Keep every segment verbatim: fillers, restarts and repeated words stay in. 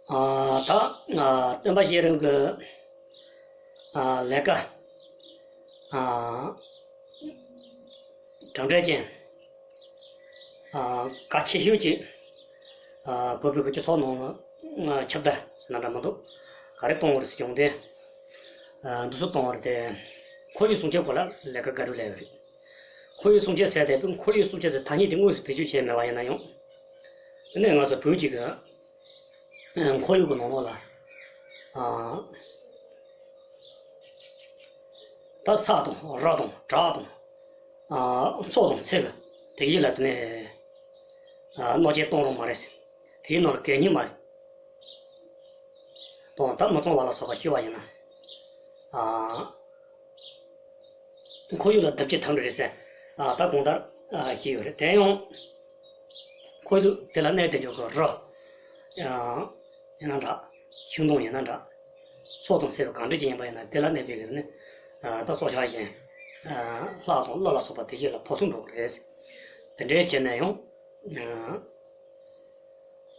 ཨ། ད་ཨ་སྟོན་པ་བཤེས་རབ་ཀྱི་ཨ་ལས་ཀ་ཨ་གྲུབ་འབྲས་ཅན་ཨ་གལ་ཆེ་ཤོས་ཅིག་ཨ་བོད་པའི་སྤྱི་ཚོགས་ནང་ལ་ཨ་ཁྱབ་བརྡལ་ཟེར་ན་འདྲ་མི་འདུག་ག་རེ་གཏོང་བར་སྐྱོང་དེ་ཨ་འདུ་འཛོམས་གཏོང་བར་དེ་ཁོར་ཡུག་སྲུང་སྐྱོབ་སྐོར་ལ་ལས་ཀ་བཀའ་འཁྲོལ་སླེབས་ཡོད་རེད། ཁོར་ཡུག་སྲུང་སྐྱོབ་ཟེར་དེ་ཁོར་ཡུག་སྲུང་སྐྱོབ་ཟེར་ཐ་སྙད་དེ་དངོས་སུ་བེད་སྤྱོད་བྱས་མེད་པ་ཡིན་ན་ཡང་། དེ་ནས་ང་ཚོ་བོད་ཀྱི་ཁོར་ཡུག་གི་ནང་ལོགས་ལ་ཨ་ད་ས་དང་རི་དང་བྲག་དང་ཨ་མཚོ་དང་ཚལ་དེ་ཡིད་ལ་དེ་ནས་ཨ་གནོད་སྐྱེལ་གཏོང་རོགས་མ་རེད་ཟེར། དེའི་ནང་ལ་གད་སྙིགས་མ་དང་ད་མི་གཙང་བ་ལ་སོགས་པ་ཤི་བ་ཡིན་ན་ཨ། ཁོར་ཡུག་ལ་བརྡབ་གཅོད་ཐེབས་འགྲོ་རེད་ཟེར། ཨ་ད་གང་ལྟར་ཨ་ཤེས་ཡོད་རེད། དེ་ཡང་ཁོར་ཡུག་དེ་ལ་གནས་བསྡད་ཡོད་པའི་རི་ཨ་ཡིན་ན་འདྲ། ཤིང་སྡོང་ཡིན་ན་འདྲ། མཚོ་དང་ཚལ་གང་འདྲ་ཅིག་ཡིན་པ་ཡིན་ན་དེ་ལ་གནས་པའི་གི་ནི་ཨ་ད་སྲོག་ཆགས་གཞན་ཨ་ལྷ་དང་ཀླུ་ལ་སོགས་པ་དེ་གས་ལ་ཕོག་ཐུག་འགྲོ་གི་རེད་ཟེར། དེ་འདྲའི་བྱས་ན་ཡང་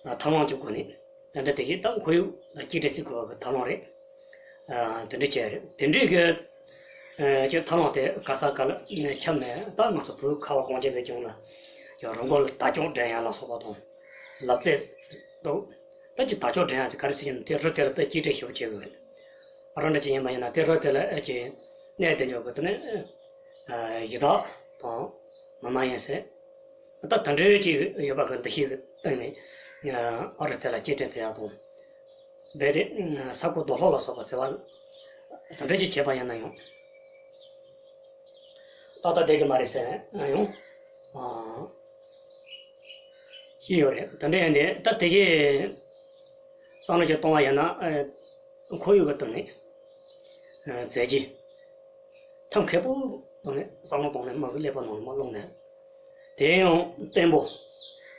ཨ། ཐབས་ལམ་གྱི་སྒོ་ནས་ད་ལྟ་དེ་གའི་ད་ཁོར་ཡུག་ལ་གཅེས་སྤྲས་བྱེད་དགོས་པ་གི་ཐབས་ལམ་རེད། ཨ་དེ་འདྲ་བྱས་རེད། དེ་འདྲའི་གི་ཨ་ཀྱི་ཐབས་ལམ་དེ་ག་ས་ག་ལ་ནས་ཁྱབ་ནས་ད་ང་ཚོ་བོད་ཁ་བ་གངས་ཅན་པའི་ལྗོངས་ལ་ཡང་རི་མགོ་ལ་དར་ལྕོག་སྒྲེང་ཡ་ལ་སོགས་པ་དང་ལབ་རྩེ་འདུག་ད་ཀྱི་དར་ལྕོག་སྒྲེང་ཡ་དེ་ག་རེ་ཟེར་གྱི་ན་དེ་རི་དེ་ལ་དཔེ་གཅེས་སྤྲས་ཞེ་པོ་བྱེད་དགོས་རེད། རི་འདྲ་ཅིག་ཡིན་པ་ཡིན་ན་དེ་རི་དེ་ལ་ཨེ་ཅིག་གནས་བསྡད་ཡོད་དགོས། དེ་ནས་ཨ་ཡི་དྭགས་དང་མི་མ་ཡིན་ཟེར། ད་དེ་འདྲའི་ཅིག་ཡོད་པ་གི་འདུ་ཤེས་ཀྱི་སྟེང་ནས་ཨ་རི་དེ་ལ་གཅེས་སྤྲས་བྱེད་ཡག་དང་། རྦད་དེ་ས་རྐོ་རྡོ་སློག་ལ་སོགས་པ་བྱེད་པ་དེ་འདྲ་ཅིག་བྱས་པ་ཡིན་ན་ཡང་ཏག་ཏག་བསྡད་ཀྱི་མ་རེད་ཟེར་ན་ཡང་ཨ་ཤེས་ཡོད་རེད། དེ་འདྲ་ཡིན་དེ་ད་དེ་གའི་བསམ་བློ་ཅིག་གཏོང་བ་ཡིན་ན་ཨ་ཁོར་ཡུག་གི་སྟེང་ནས་ཨ་མཛད་རྗེས། ཐབས་མཁས་པོ་བཏང་ནས་བསམ་བློ་གཏོང་ནས་མ་གི་ཀླད་པ་ནང་ལ་མ་བླུགས་ནས། དེ་ཡང་བརྟན་པོ།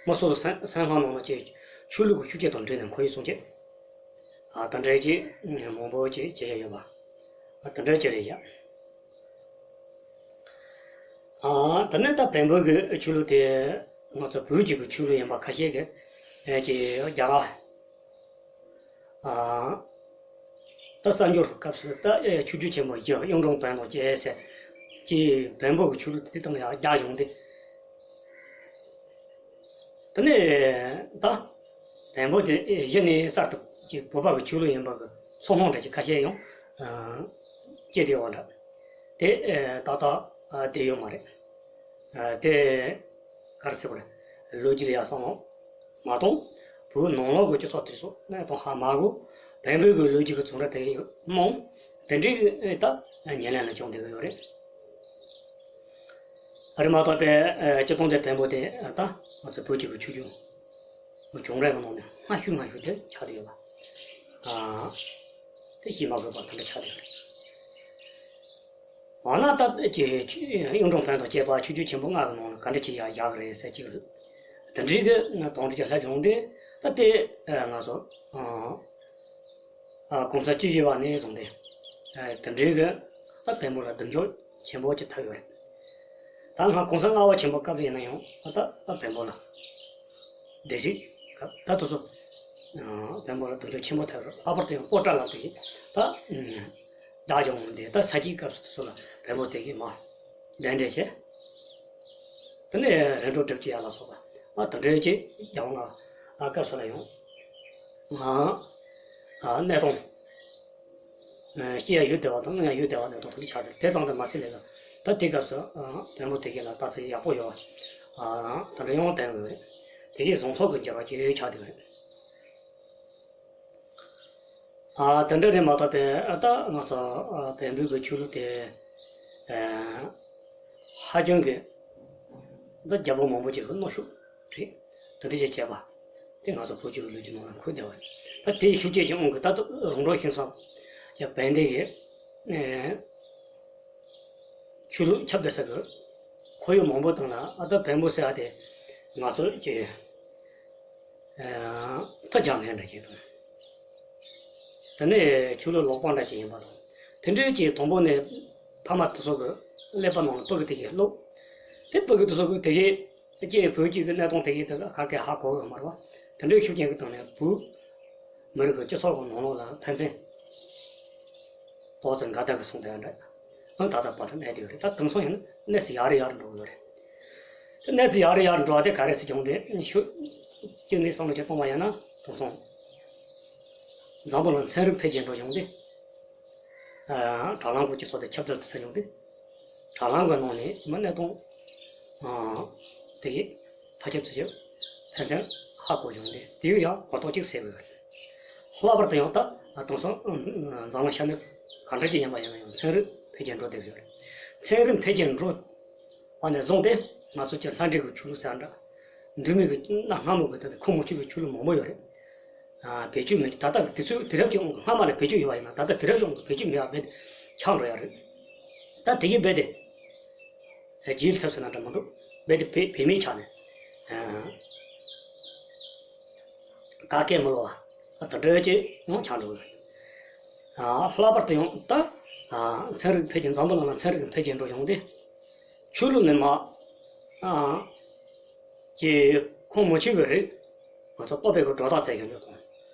མི་སོ་སོ་སེམས་སེམས་ཁམས་ནང་ལ་ཅིག་ཆོས་ལུགས་ཀྱི་ཤུགས་རྐྱེན་དང་འབྲེལ་ནས་ཁོར་ཡུག་སྲུང་སྐྱོབ། ཨ་དེ་འདྲའི་ཅིག་མང་པོ་ཅིག་བྱེད་ཡ་ཡོད་པ། ཨ་དེ་འདྲའི་ཅིག་རེད་ཡ། ཨ་དེ་ནས་ད་བོན་པོ་གི་ཆོས་ལུགས་དེ་ང་ཚོ་བོད་ཀྱི་གི་ཆོས་ལུགས་ཡིན་པ་ཁ་ཤས་ཀྱི་ཨེ་ཅིག་རྒྱ་གར། ཨ་ད་གསར་འབྱོར་སྐབས་སུ་ད་ཨེ་ཆོས་བརྒྱུད་ཆེན་པོ་བཞི་གཡུང་དྲུང་བོན་དང་བཅས་ཟེར་གྱི་བོན་པོ་གི་ཆོས་ལུགས་དེ་དང་ཡང་རྒྱ་ཡོང་སྟེ། དེ་ནས་ད་བོན་པོ་དེ་གཞི་ནས་གསར་དུ་ཀྱི་བོད་པ་གི་ཆོས་ལུགས་ཡིན་པ་གི་ཚོར་སྣང་འདྲ་ཅིག་ཁ་ཤས་ཡང་ཨ་སྐྱེས་ཏེ་ཡོད་འདྲ། དེ་ཨེ་ཏག་ཏག་ཨ་བསྡད་ཡོད་མ་རེད། ཨ་དེ་ག་རེ་ཟེར་དགོས་རེད། ལོ་རྒྱུས་ལ་ཡ་བསམ་བློ་མ་གཏོང་། བོད་ནང་ལོགས་ཀྱི་སྤྱི་ཚོགས་དེ་ཚོ་གནས་སྟངས་ཧ་མ་གོ། བོན་པོའི་གི་ལོ་རྒྱུས་ཀྱི་བྱུང་རབས་དེ་གི་རྨོངས། དེ་འདྲའི་གི་ད་ཉེར་ལེན་ལ་བྱུང་བསྡད་ཀྱི་ཡོད་རེད། ཨ་རི་མ་གཏོགས་པའི་ཨ་སྤྱི་སྟོང་དེ་བོན་པོ་དེ་ད་ང་ཚོ་བོད་ཀྱི་གི་ཆོས་བརྒྱུད་བྱུང་རབས་ཀྱི་ནང་ནས་སྔ་ཤོས་སྔ་ཤོས་དེ་ཆགས་བསྡད་ཡོད་པ། ཨ་དེ་ཤེས་མ་དགོས་པ་དེ་འདྲ་ཆགས་བསྡད་ཡོད་རེད། འོ་ན་ད་ཀྱི་གཡུང་དྲུང་བོན་དང་བཅས་པ་ཆོས་བརྒྱུད་ཆེན་པོ་ལྔ་གི་ནང་ལ་ག་འདྲ་ཅིག་ཡ་བཞག་གི་རེད་ཟེར་གྱི་རེད། དེ་འདྲའི་གི་དོན་འགྲེལ་གྱི་ལྷད་བྱུང་སྟེ་ད་དེ་ང་ཚོ་ཨ་གོང་ས་བཅུ་བཞི་པ་ནས་བཟུང་སྟེ་ཨ་དེ་འདྲའི་གི་ད་བོན་པོ་ལ་གདུང་ཕྱོགས་ཆེན་པོ་ཅིག་ཐེབས་ཡོད་རེད། ད་སྔ་གོང་ས་ལྔ་པ་ཆེན་པོ་སྐབས་ཡིན་ན་ཡང་ད་ད་བོན་པོ་ལ་སྡེ་སྲིད་སྐབས་ད་དེ་ཚོ་ཨ་བོན་པོ་ལ་གདུང་ཕྱོགས་ཆེན་པོ་ཐེབས་རེད། ལྷག་པར་དུ་ཡང་པོ་ཏ་ལ་དེ་ད་ཨ་བདག་སྐྱོང་འོང་དེ་ད་ས་སྐྱའི་སྐབས་སུ་དེ་ཚོ་ལ་བོན་པོ་དེ་གིས་མ་གདན་འདྲེན་བྱས། དེ་ནས་རིམ་གྲོ་སྒྲུབ་ཀྱི་ཡ་ལ་སོགས་པ་ཨ་དེ་འདྲའི་ཅིག་རྒྱལ་བ་ལྔ་པ་སྐབས་སུ་ལ་ཡང་ང་ཨ་གནས་སྟངས་ཨ་སྐྱེ་ཡ་ཡུལ་སྡེ་བ་དང་གནས་ཡ་ཡུལ་སྡེ་བ་གནས་སྟངས་དེ་འདྲ་ཆགས་ཏེ་དེ་ཙམ་དུ་མ་ཟད་ལས་ལ་ད་དེ་སྐབས་སུ་ཨ་བོན་པོ་དེ་གས་ལ་ལྟ་ཚུལ་ཡག་པོ་ཡོད་པ་ཨ་དེ་འདྲ་ཡང་བསྟན་ཡོད་རེད། དེ་གས་བཟང་ཕྱོགས་ཀྱི་འགྱུར་བ་ཅིག་ཆགས་བསྡད་ཡོད་རེད། ཨ་དེ་འདྲ་རེད་མ་གཏོགས་པའི་ཨ་ད་ང་ཚོ་ཨ་བོན་པོའི་གི་ཆོས་ལུགས་དེ་ཨ་ཧ་ཅང་གི་ད་རྒྱལ་པོ་མང་པོ་ཅིག་གི་གནོན་ཤུགས་རེད། དེ་འདྲ་ཅིག་བྱས་པ་དེ་ང་ཚོ་བོད་ཀྱི་ལོ་རྒྱུས་ནང་ལ་འཁོད་བསྡད་པ་རེད། ད་དེའི་ཤུགས་རྐྱེན་གྱིས་དབང་གིས་ད་ལྟ་རོང་འབྲོག་ཤིང་ཚང་ཡ་བན་དེ་གི་ཨ་ཆོས་ལུགས་ཁྱབ་བསྡད་ས་གི་ཁོར་ཡུག་མང་པོ་སྟེང་ལ་ཨ་ད་བོན་པོ་ཟེར་བ་དེ་ང་ཚོ་ཀྱི་ཨ་མཐུ་རྒྱག་མཁན་འདྲ་ཅིག་དང་། དེ་ནས་ཆོས་ལུགས་ལོག་པ་འདྲ་ཅིག་ཡིན་པ་དང་། དེ་འདྲའི་ཅིག་དང་པོ་ནས་ཕ་མ་དེ་ཚོ་གི་ཀླད་པ་ནང་ལ་སྤུ་གུ་དེ་གས་བླུགས། དེ་སྤུ་གུ་དེ་ཚོ་གི་དེ་གས་ཀྱི་བོད་ཀྱི་གི་གནས་སྟངས་དེ་གས་དེ་ག་ག་གས་ཧ་གོ་གི་མ་རེད་པ། དེ་འདྲའི་ཤུགས་རྐྱེན་གྱི་སྟེང་ནས་བོད་ མི་རིགས་ཀྱི་སྤྱི་ཚོགས་ཀྱི་ནང་ལོགས་ལ་ཕན་ཚུན་ཏོག་ཙམ་འགལ་ཟླ་གི་སོང་དེ་འདྲ། ཨང་ད་ལྟ་བར་དུ་གནས་བསྡད་ཡོད་རེད། ད་དེང་སང་ཡིན་ན་གནས་ཚུལ་ཡག་རེ་ཡག་རེ་འགྲོ་གི་ཡོད་རེད། དེ་གནས་ཚུལ་ཡག་རེ་ཡག་རེ་འགྲོ་བ་དེ་ག་རེ་ཟེར་ཀྱང་དེ་ཤུ་གཅིག་ནས་བསམ་བློ་ཅིག་གཏོང་བ་ཡིན་ན་དེང་སང་འཛམ་བུ་གླིང་ཚན་རིག་འཕེལ་རྒྱས་འགྲོ་བྱུང་སྟེ། དྲ་ལམ་གྱི་སྤྱི་ཚོགས་དེ་ཁྱབ་གདལ་དུ་ཟེར་ཡོང་སྟེ། དྲ་ལམ་གྱི་ནང་ནས་མི་གནས་སྟངས་དེ་ཡི་ཕ་ཁྱབ་ཚུལ་ཁྱབ་ཕན་ཚུན་ཧ་གོ་བྱུང་སྟེ། དེ་ཡང་གོ་རྟོགས་གཅིག་ཟེར་བས། ལྷག་པར་དུ་ཡང་ད་དེང་སང་འཛམ་གླིང་ཤར་ནུབ་ག་འདྲ་ཅིག་ཡིན་པ་ཡིན་ན་ཡང་ཚན་རིག་འཕེལ་རྒྱས་འགྲོ་བསྡད་ཡོད་རེད། ཚན་རིག་འཕེལ་རྒྱས་འགྲོ་བ་ནས་བཟུང་སྟེ་ང་ཚོ་ཀྱི་ལྷ་འདྲེ་གི་ཆོས་ལུགས་ཟེར་འདྲ། འདུལ་མི་གི་གནའ་སྔ་མོ་གི་ད་ཁུངས་མི་འཁྱོལ་བའི་ཆོས་ལུགས་མང་པོ་ཡོད་རེད། བེད་སྤྱོད་མེད། ད་ལྟ་དུས་ཚོད་དུས་རབས་ཀྱི་དབང་གིས་སྔ་མ་ལ་བེད་སྤྱོད་ཡོད་པ་ཡིན་ན་ད་ལྟ་དུས་རབས་ཀྱི་དབང་གིས་བེད་སྤྱོད་མེད་པ་རྦད་དེ་ཆགས་འགྲོ་ཡ་རེད། ད་དེ་གི་རྦད་དེ་རྗེས་ལུས་ཐབས་ཟེར་ན་འདྲ་མི་འདུག་རྦད་དེ་བེད་བེད་མེད་ཆགས་ནས་ག་གེ་མི་ལོ་བ་ད་འདྲ་ཅིག་ཡང་ཆགས་འགྲོ་གི་རེད། ལྷག་པར་དུ་ཡང་ད་ཚན་རིག་འཕེལ་རྒྱས་འཛམ་བུ་གླིང་ལ་ཚན་རིག་འཕེལ་རྒྱས་འགྲོ་བྱུང་སྟེ་ཆོས་ལུགས་ནི་མ། ཀྱི་ཁུངས་མི་འཁྱོལ་བའི་རིགས་ང་ཚོ་ལྟོ་ཕད་ཀྱི་སྒྲོ་བཏགས་བཙལ་བཞིན་ཡོད་དང་།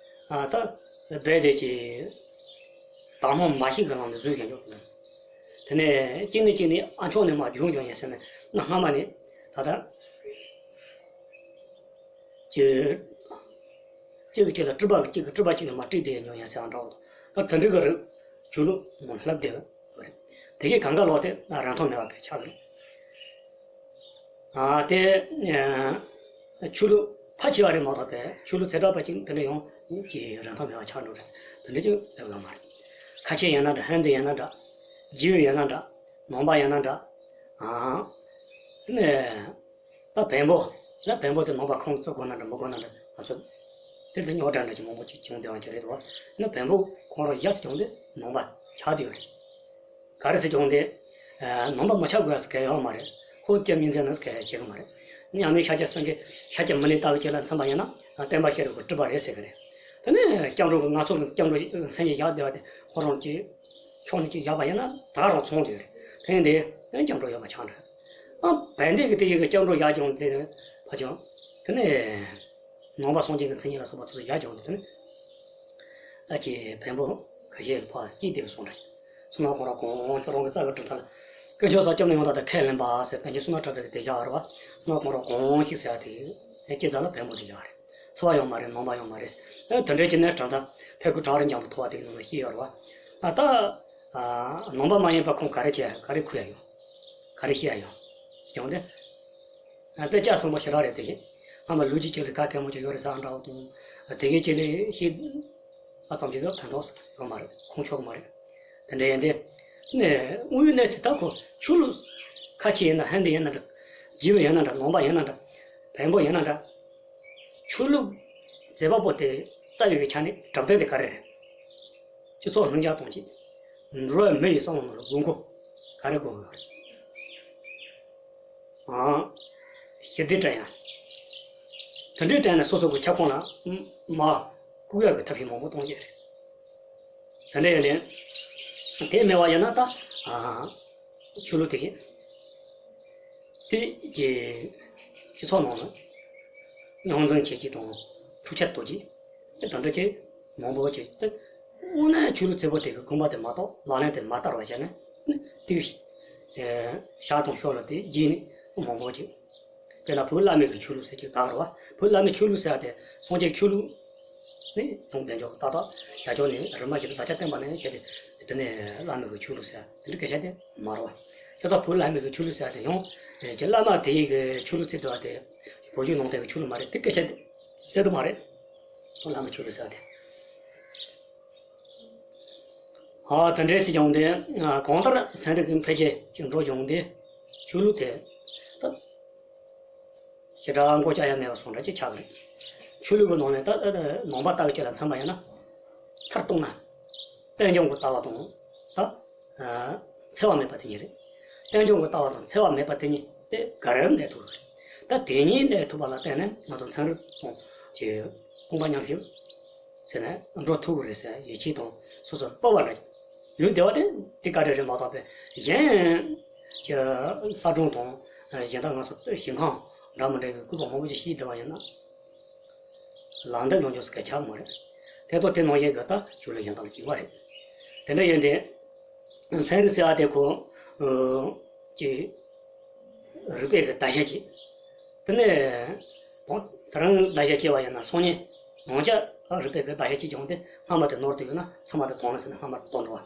ཨ་ད་རྦད་དེ་ཀྱི་དག་སྣང་མ་ཤེས་ཀྱི་ལམ་ནས་བཟོས་བཞིན་ཡོད་དང་། དེ་ནས་གཅིག་ནས་གཅིག་ནས་ཨ་མཆོག་ནས་མ་བྱུང་བྱུང་ཡིན་ཟེར་ནས་གནའ་སྔ་མ་ནས་ད་ལྟ་ཀྱི་གཅིག་གིས་གཅིག་ལ་སྤྲུལ་པ་གཅིག་གིས་སྤྲུལ་པ་གཅིག་ལ་མ་སྤྲུལ་བསྡད་མྱོང་ཡིན་ཟེར་བ་འདྲ་བོ་དང་། ད་དེ་འདྲ་གི་རིགས་ཆོས་ལུགས་མ་ལྷབ་བསྡད་ཡོད་རེད། དེ་གའི་གང་ག་ལོག་དེ་རིན་ཐང་མེད་པ་གི་ཆགས་རེད། ཨ་དེ། ཆོས་ལུགས་ཕལ་ཆེ་བ་རེད་མ་གཏོགས་པའི་ཆོས་ལུགས་ཚེ་བྲག་པ་ཅིག་དེ་འདྲ་ཡོང་གི་རིན་ཐང་མེད་པ་ཆགས་འགྲོ་རེད། དེ་འདྲ་ཅིག་ལབ་ཡོད་མ་རེད། ཁ་ཆེ་ཡིན་ན་འདྲ། ཧན་དི་ཡིན་ན་འདྲ། ཇིའུ་ཡིན་ན་འདྲ། ནང་པ་ཡིན་ན་འདྲ། ཨ་ནས་ད་བོན་པོ་ལ་བོན་པོ་དེ་ནང་པ་ཁོངས་བརྩི་དགོས་ན་འདྲ་མི་དགོས་ན་འདྲ། ང་ཚོ་དེར་དུ་རྙོག་དྲ་འདྲ་ཅིག་མང་པོ་ཅིག་བྱུང་བསྡད་པ་ཅིག་རེད་དོ། ཡིན་ན་བོན་པོ་ཁོང་རང་ཡ་ཙམ་བྱུང་སྟེ་ནང་པ་ཆགས་བསྡད་ཡོད་རེད། ག་རེ་ཟེར་ཀྱང་དེ། ནང་པ་མ་ཆགས་དགོས་ཟེར་གང་ཡང་ཡོད་མ་རེད། ཁོ་སྐྱབས་གཉིས་འཛིན་ནང་གང་ཡང་བྱེད་གི་མ་རེད། མཉམ་མེད་ཤཱཀྱ་སེང་གེ་ཤཱཀྱ་མུ་ནེ་ལྟ་བུ་ཅིག་ལ་མཚོན་པ་ཡིན་ན་བསྟན་པ་ཤེས་རབ་ཀྱི་སྤྲུལ་པ་རེད་ཟེར་གི་རེད། དེ་ནས་སྐྱབས་འགྲོ་གི་ང་ཚོ་སྐྱབས་འགྲོ་མཚན་ཉིད་བཞག་བསྡད་པ་དེ་ཁོ་རང་གི་ཕྱོགས་ནས་ཅིག་བཞག་པ་ཡིན་ན་ད་ག་རང་མཚུངས་དེ་རེད། དེ་ཡིན་དེ་སྐྱབས་འགྲོ་ཡོད་པ་ཆགས་འདྲ། ཨ་བན་དེ་གི་དེ་ཡི་གི་སྐྱབས་འགྲོ་བཞག་ཀྱང་དེ་ཕ་ཀྱང་དེ་ནས། ནང་པ་སངས་རྒྱས་ཀྱི་མཚན་ཉིད་ལ་སོགས་པ་སོ་སོ་བཞག་ཀྱང་དེ་ནི། ཨ་ཅེ་བོན་པོ་ཁ་ཤས་ལ་ཕར་སྐྱེས་བསྡད་པའི་སོང་འདྲ། བསོད་ནམས་ཁོང་རང་གོང་ཤོ་རང་གི་རྩ་བའི་གྲུབ་མཐའ་ལ། དཀོན་མཆོག་གསུམ་སྐྱབས་གནས་ཡང་དག་དང་ཁས་ལེན་པ་ཟེར་པཎ་ཆེན་བསོད་ནམས་གྲགས་པས་དེ་བཞག་རེད་བ། བསོད་ནམས་ཁོང་རང་གོང་ཞིག་ཟེར་བ་དེ་སྐྱེས་རྩ་ལ་བོན་པོ་དེ་བཞག་རེད། ཚ་བ་ཡང་མ་རེད། ནང་པ་ཡང་མ་རེད། ཨ་དེ་འདྲའི་ཅི་ནས་གྲུབ་མཐའ་ཕེབས་སྐུ་བྲག་རི་འཇམ་པོ་ཐོག་བ་དེ་ནང་ལ་ཤེས་ཡོད་རེད་བ། ཨ་ད་ནང་པ་མ་ཡིན་པ་ཁོང་ག་རེ་བྱས་ག་རེ་ཁུར་ཡ་ཡོང་། ག་རེ་བཤད་ཡ་ཡོང་། ཞེས་ཀྱང་དེ། དཔེ་ཆ་བཟང་པོ་ཞེ་དྲག་རེད་དེ་བཞིན། སྔ་མ་ལུགས་ཀྱི་ཆོས་ལ་ག་གེ་མོ་ཅིག་ཡོད་རེད་ཟེར་འདྲ་བོ་དང་། དེ་གའི་ཆེད་ལས་ཤེས་པ་ཙམ་ཞིག་གིས་ཕན་ཐོགས་ཡོད་མ་རེད། ཁུངས་འཁྱོལ་མ་རེད། དེ་འདྲ་ཡིན་དེ། ནས་དངོས་ཡོད་གནས་ཚུལ་ད་ཁོ་ཆོས་ལུགས་ཁ་ཆེ་ཡིན་ན་ཧན་དི་ཡིན་ན་འདྲ། རྗེ་བོ་ཡིན་ན་འདྲ། ནང་པ་ཡིན་ན་འདྲ། བོན་པོ་ཡིན་ན་འདྲ། ཆོས་ལུགས་མཛད་པ་པོ་དེ་རྩ་བའི་གི་ཆ་ནས་གྲུབ་དོན་དེ་ག་རེ་རེད། སྤྱི་ཚོགས་ལྷིང་འཇགས་གཏོང་ཆེད། འགྲོ་བའི་མི་ཡི་བསམ་བློ་ནང་ལ་དགོས་མཁོ་ག་རེ་དགོས་ཀྱི་ཡོད་རེད། ཨང་། ཞི་བདེ་བསྐྲུན་ཡ། དེ་འདྲའི་སྟེང་ནས་སོ་སོ་གི་ཁྱབ་ཁོངས་ལ་མ་བཀུག་ཡག་གི་ཐབས་ཤེས་མང་པོ་གཏོང་རྒྱུ་རེད། དེ་འདྲ་ཡིན་དུས། དེ་མེད་པ་ཡིན་ན་ད། ཨ། ཆོས་ལུགས་དེ་གིས། དེ་གི་སྤྱི་ཚོགས་ནང་ལ་རྙོག་འཛིང་བྱེད་ཀྱི་དང་འཁྲུག་ཆ་གཏོད་ཀྱི་དེ་དང་འདྲ་ཅིག་མང་པོ་ཅིག་དེ་དངོས་གནས་ཆོས་ལུགས་བརྩེ་པོ་དེ་གི་དགོངས་པ་དེ་མ་རྟོགས། ལག་ལེན་དེ་མ་བསྟར་བ་བྱས་ནས་དེ་གི་ཞག་དང་ཞོར་ལ་དེ་བརྗེད་ནས་མང་པོ་ཅིག་དཔེར་ན་བོད་བླ་མའི་གི་ཆོས་ལུགས་ཟེར་གྱི་ག་རེ་བ། བོད་བླ་མའི་ཆོས་ལུགས་ཟེར་བ་དེ་སངས་རྒྱས་ཆོས་ལུགས་ནི་དང་དེ་འཇོག་ཏག་ཏག་བྱ་ཆོག་ནི་རིམ་པ་ཞིག་ཏུ་བརྡ་ཆད་བསྟན་པ་ནས་བྱས་ཏེ། དེ་ནས་བླ་མའི་གི་ཆོས་ལུགས་ཟེར་དེ་འདྲ་སྐད་ཆ་དེ་མ་རེད་བ། ཁྱེད་ཚོ་བོད་བླ་མའི་གི་ཆོས་ལུགས་ཟེར་དེ་ཡང་། ཀྱི་བླ་མ་དེ་ཡི་གི་ཆོས་ལུགས་ཚིག་འདུག་བ་དེ། བོད་བརྒྱུད་ནང་བསྟན་གི་ཆོས་ལུགས་མ་རེད། དེ་སྐད་ཆ་དེ་ཟེར་དུ་མ་རེད། བླ་མའི་ཆོས་ལུགས་ཟེར་དེ། ཨ་དེ་འདྲའི་ཚིག་ཀྱང་དེ། གང་ལྟར་ཚན་རིག་གི་འཕེལ་རྒྱས་ཀྱི་འགྲོ་བྱུང་སྟེ། ཆོས་ལུགས་དེ། ད། ཞེ་དྲག་མགོ་བཀྱག་ཡ་མེད་པ་སོང་འདྲ་ཅིག་ཆགས་ཀྱི་རེད། ཆོས་ལུགས་ཀྱི་ནང་ནས་ད་ནང་པ་ལྟ་བུ་ཅིག་ལ་མཚོན་པ་ཡིན་ན། མཐར་གཏུགས་ན། རྟེན་འབྱུང་གི་ལྟ་བ་དང་། ད། འཚེ་བ་མེད་པ་དེ་གཉིས་རེད། རྟེན་འབྱུང་གི་ལྟ་བ་དང་འཚེ་བ་མེད་པ་དེ་གཉིས་དེ་ག་རེ་གནས་ཐུབ་རེད། ད་དེ་གཉིས་གནས་ཐུབ་པ་ལ་བརྟེན་ནས་ང་ཚོ་ཚན་རིག་དང་གི་དཔུང་པ་མཉམ་གཤིབ་ཟེར་ནས་འགྲོ་ཐུབ་ཀྱི་རེད་ཟེར་ཡིད་ཆེས་དང་སོ་སོར་སྤོབས་པ་རེད། ཡུལ་སྡེ་བ་དེ་དེ་ག་རེ་རེད་མ་གཏོགས་པའི་གཞན་གྱི་ལྷ་སྒྲུང་དང་གཞན་དག་ང་ཚོ་ཞིང་ཁམས་འདྲ་མི་འདྲ་བའི་སྐུད་པ་མང་པོ་ཅིག་ཤེས་བསྡད་པ་ཡིན་ན། ལག་འདེབས་ཡོང་ཆོག་ཟེར་ག་ཆགས་མ་རེད། དེ་དང་དེ་ནང་བཞིན་གྱི་ད་ཆོས་ལུགས་གཞན་དག་ལ་གཅིག་པ་རེད། དེ་འདྲ་ཡིན་ཏེ། ཚན་རིག་ཟེར་བ་དེ་ཁོ། ཨ། ཅིག་རིག་པའི་གི་བརྡ་ཆད་ཅིག་དེ་ནས་དང་དེ་རང་བརྡ་ཆད་སྐྱེ་བ་ཡིན་ན་སང་ཉིན་ནང་ཆ་རིག་པའི་གི་བརྡ་ཆད་ཅིག་བྱུང་སྟེ་སྔ་མ་དེ་ནོར་དུ་ཡོད་ན་ཚང་མ་དེ་དོང་ལ་ཟིན་ན་སྔ་མ་དེ་དོང་འགྲོ་བ།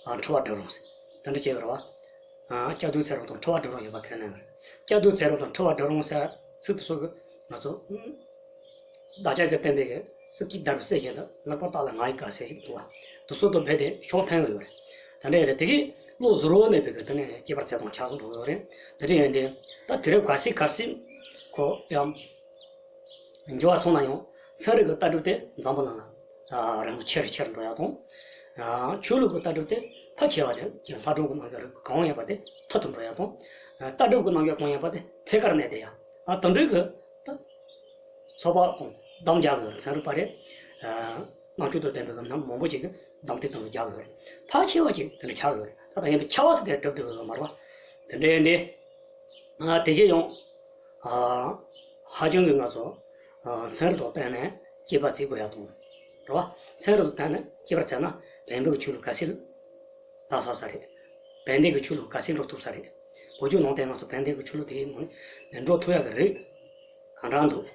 ཨ། འཁྲུལ་བ་སྒྲིབ་རུང་ཟེར། དེ་འདྲ་བྱས་ཡོད་རེད་བ། ཨ། སྐྱབས་འགྲོ་འཚོལ་རོགས་དང་འཁྲུལ་བ་སྒྲིབ་རུང་ཡོད་པ་ཁས་ལེན་རེད། སྐྱབས་འགྲོ་འཚོལ་རོགས་དང་འཁྲུལ་བ་སྒྲིབ་རུང་ཟེར་ཚིག་དེ་ཚོ་གི་ང་ཚོ། བདག་ཅག་གིས་བསྟན་པའི་གི་སྲིད་ཀྱི་བརྡར་བའི་སྲས་བཞིན་དུ་ལེགས་པར་བརྟགས་ལ་ང་ཡི་བཀའ་ཟེར་ཞིག་འདུག་བ། དེ་ཚོ་དང་རྦད་དེ་ཕྱོགས་མཐུན་ཡོད་རེད། དེ་འདྲ་ཡིན་དུས་དེ་གིས་བློ་གཟུ་བོར་གནས་པའི་གི་དེ་ནས་སྐྱེས་པར་ཚེ་དང་ཆགས་འགྲོ་ཡོད་རེད། དེ་འདྲ་ཡིན་དུས་ད་དུས་རབས་གལ་སྲིད་གལ་སྲིད་ཁོ་ཡང་འགྱུར་བ་སོང་ན་ཡང་ཚན་རིག་གི་ལྟ་གྲུབ་དེ་འཛམ་བུ་གླིང་ལ་རིང་ལ་ཆེ་རུ་ཆེ་རུ་འགྲོ་ཡག་དང་། ཆོས་ལུགས་ཀྱི་ལྟ་གྲུབ་དེ་མཐའ་ཆེ་བ་དེ་ཀྱི་ལྷ་སྒྲུང་གི་རྣམ་གཞག་གང་ཡིན་པ་དེ་མཐའ་དུ་འགྲོ་ཡག་དང་། ལྟ་གྲུབ་ཀྱི་རྣམ་གཞག་གང་ཡིན་པ་དེ་ཐད་ཀར་གནས་བསྡད་ཡག་ཨ། དེ་འདྲའི་གི་ད་ཚོགས་པ་དང་གདམ་རྒྱག་གི་ཡོད་རེད། ཚན་རིག་པ་རེད། ཨ། རྣམ་དཔྱོད་དང་ལྡན་པའི་གི་རྣམ་མང་པོ་ཅིག་གིས་གདམ་འཐེན་གཏོང་རྒྱག་གི་ཡོད་རེད། ཕལ་ཆེ་བ་ཅིག་དེ་འདྲ་ཆགས་ཡོད་རེད། ད་ལྟ་ཡིན་པའི་ཆགས་པ་ཟེར་དེ་སྒྲུབ་ཐུབ་ཡོད་མ་རེད་བ། དེ་འདྲ་ཡིན་དུས། ཨ། དེ་གས་ཡང་། ཨ། ཧ་ཅང་གི་ང་ཚོ། ཨ། ཚན་རིག་དང་བསྟུན་ནས་དཔྱད་པ་བྱེད་དགོས་ཡག་དང་། རེད་བ། ཚན་རིག་དང་བསྟུན་ནས་དཔྱད་པ་བྱས་ན་བོན་པོའི་ཆོས་ལུགས་གལ་སྲིད་ལ་ས་ས་རེད། བན་དེ་གི་ཆོས་ལུགས་གལ་སྲིད་འགྲོ་ཐུབ་ས་རེད། བོད་བརྒྱུད་ནང་བསྟན་ང་ཚོ་བན་དེ་གི་ཆོས་ལུགས་དེ་ཡིན་ནི་འགྲོ་ཐུབ་ཡག་གི་རེད། གང་འདྲ་འདུག་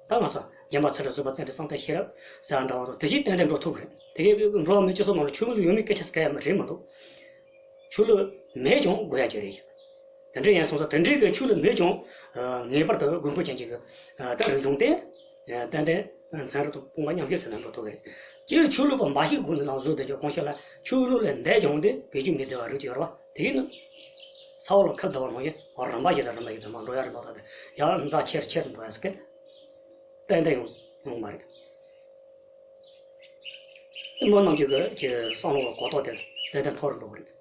ད་ང་ཚོ་རྒན་པ་ཚེ་རིང་བཟོད་པ་བཙན་ཁྲིད་གསང་གཏེར་ཤེས་རབ་ཟེར་བ་འདྲ་བ་དང་དེ་བཞིན་ཏན་ཏན་འགྲོ་ཐུབ་གི་རེད། དེ་གས་འགྲོ་བ་མིའི་སྤྱི་ཚོགས་ནང་ལ་ཆོས་ལུགས་ཡོད་མེད་སྐད་ཆ་ཟེར་ག་ཡ་མ་རེད་མ་གཏོགས། ཆོས་ལུགས་མེད་ཀྱང་དགོས་ཡ་ཅིག་རེད་ཤག་དེ་འདྲ་ཡིན་སོང་ཙང་དེ་འདྲའི་གི་ཆོས་ལུགས་མེད་ཀྱང་ངེས་པར་དུ་དགོས་མཁོ་ཅན་གྱི་གི་ད་རིག་གཞུང་དེ་ཏན་ཏན་ཚན་རིག་དང་དཔུང་པ་མཉམ་གཤིབ་ཟེར་ན་འགྲོ་ཐུབ་གི་རེད། ཀྱེ་ཆོས་ལུགས་པ་འབའ་ཞིག་དགོས་ནི་ལ་བཟོ་དེ་ཀྱང་གང་ཤེས་ལ་ཆོས་ལུགས་ལས་འདས་ཀྱང་དེ་བེད་སྤྱོད་མི་བདེ་བ་རིགས་ཀྱི་ཡོད་རེད་བ། དེ་གི་ནི་ས་འོག་ལ་ཁབ་བརྡབས་པ་ནང་བཞིན་རིམ་པ་ཞིག་ལ་རིམ་པ་ཞིག་ཏུ་མར་འགྲོ་ཡ་རེད་མ་གཏོགས་པའི་ཡར་འཛག་ཆེར་ཆེར་འགྲོ་ཡ་ཟེར་གི་ཏན་ཏན་ཡོང་ཡོང་མ་རེད། མི་རྣམས་ཀྱི་གི་ཀྱི་བསམ་བློ་གོ་རྟོགས་དེ་ཏན་ཏན་མཐོ་རུ་འགྲོ་གི་རེད།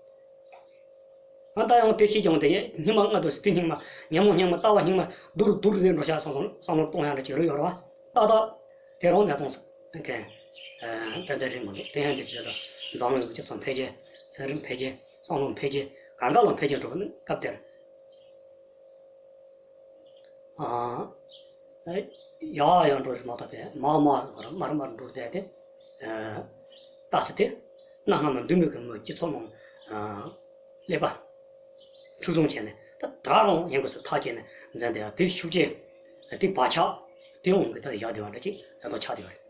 ང་ད་ཡང་དེ་ཤེས་ཀྱང་དེ་ཉི་མ་ལྔ་དུ་དེ་སྙིགས་མ་ཉིན་མོ་སྙིགས་མ་ལྟ་བ་སྙིགས་མ་སྡུག་རུ་སྡུག་རུ་ཟེར་འགྲོ་ཤག་བསམ་བསམ་བསམ་བློ་གཏོང་ཡ་འདྲ་ཅིག་རུ་ཡོད་རེད་བ། ཏག་ཏག་དེ་རང་གནས་སྟངས་ཟེར་མཁན་ཏན་ཏན་རེད་མ་གཏོགས་དེ་ཡང་འདི་བྱེད་དང་འཛམ་གླིང་གི་སྤྱི་ཚོགས་འཕེལ་རྒྱས་ཚན་རིག་འཕེལ་རྒྱས་བསམ་བློ་འཕེལ་རྒྱས་གང་ག་ལ་འཕེལ་རྒྱས་འགྲོ་གི་སྐབས་དེར། ཨ། ཡག་ཡག་འགྲོ་རེད་མ་གཏོགས་པས་མར་མར་མར་མར་འགྲོ་བསྡད་དེ། ཨ། ལྟ་ས་དེ་གནའ་སྔ་མོ་འདུལ་མི་གི་མི་སྤྱི་ཚོགས་ནང་ཨ། ཀླད་པ་འཁྲུག་བཟུང་བྱས་ནས་ད་ད་རུང་ཡིན་དགོས་སུ་ཐག་བཅད་ནས་འཛིན་བསྡད་ཡ་དེ་ཤུགས་རྐྱེན་དེ་བག་ཆགས་དེ་འོང་གི་ད་བཞག་བསྡད་པ་འདྲ་ཅིག་ད་དུང་ཆགས་བསྡད་པ་རེད།